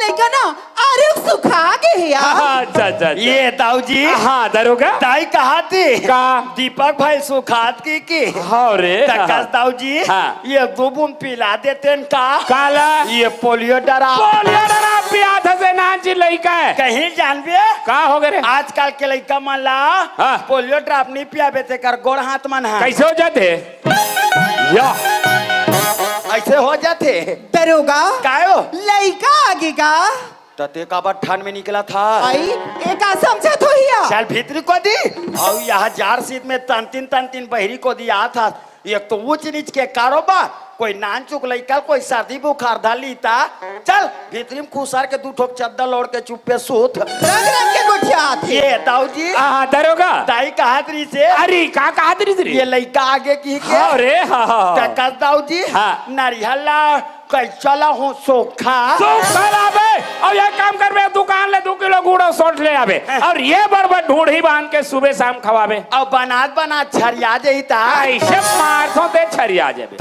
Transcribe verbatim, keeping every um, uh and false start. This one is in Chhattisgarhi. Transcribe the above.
लइका ना, अरे, सुखा गे हे यार। हाँ, अच्छा, अच्छा, अच्छा। ये दाऊ जी। हाँ, दरोगा। दाई कहा थी? का? दीपक भाई सुखात की, की? हाँ रे, त हाँ। कस दाऊ जी, हाँ। ये दू बूंद पिला देते न का? काला? ये पोलियो डरा। पोलियो डरा पिया था से नान जी लइका है। कहीं जानबे? का हो गे रे? आजकल के लइका मन ला हाँ। पोलियो ड्राप नहीं पियाबे ते कर गोड़ हाथ मन हा। कैसे हो जाते? या। ऐसे हो जाते। दरोगा। कायो? लइका आगे का? त ते काबर ठंड में निकला था? आई, एका समझत होही या? चल भीतरी को दी। अउ यहाँ जार सीत में तन तीन, तन तीन बहिरी को दी आ था। एक तो ऊंच नीच के कारोबार, कोई नान चुक लइका, कोई सर्दी बुखार धर लीता। चल, भीतरी में खुसर के दू ठोक चद्दर ओढ़ के चुप्पे सूत। रंग रंग के गोठियात हे। ये दाऊ जी। हाँ, दरोगा। दाई कहत रही से। अरे, का कहत रही से रे? ये लइका आगे की के। हाँ रे, हाँ, हाँ, हाँ। त कस दाऊ जी। हाँ। नरिहला कैसा ला हो सोखा? सोखा लाबे। अब ये काम करबे, दुकान ले दू किलो गुड़ अउ सौंठ ले आबे। हाँ। अउ ये बड़ बड़ ढूंढी बांध के सुबह शाम खवाबे। अब बनात बनात छरिया जही ता। ऐसे मार तो ते छरिया जाबे।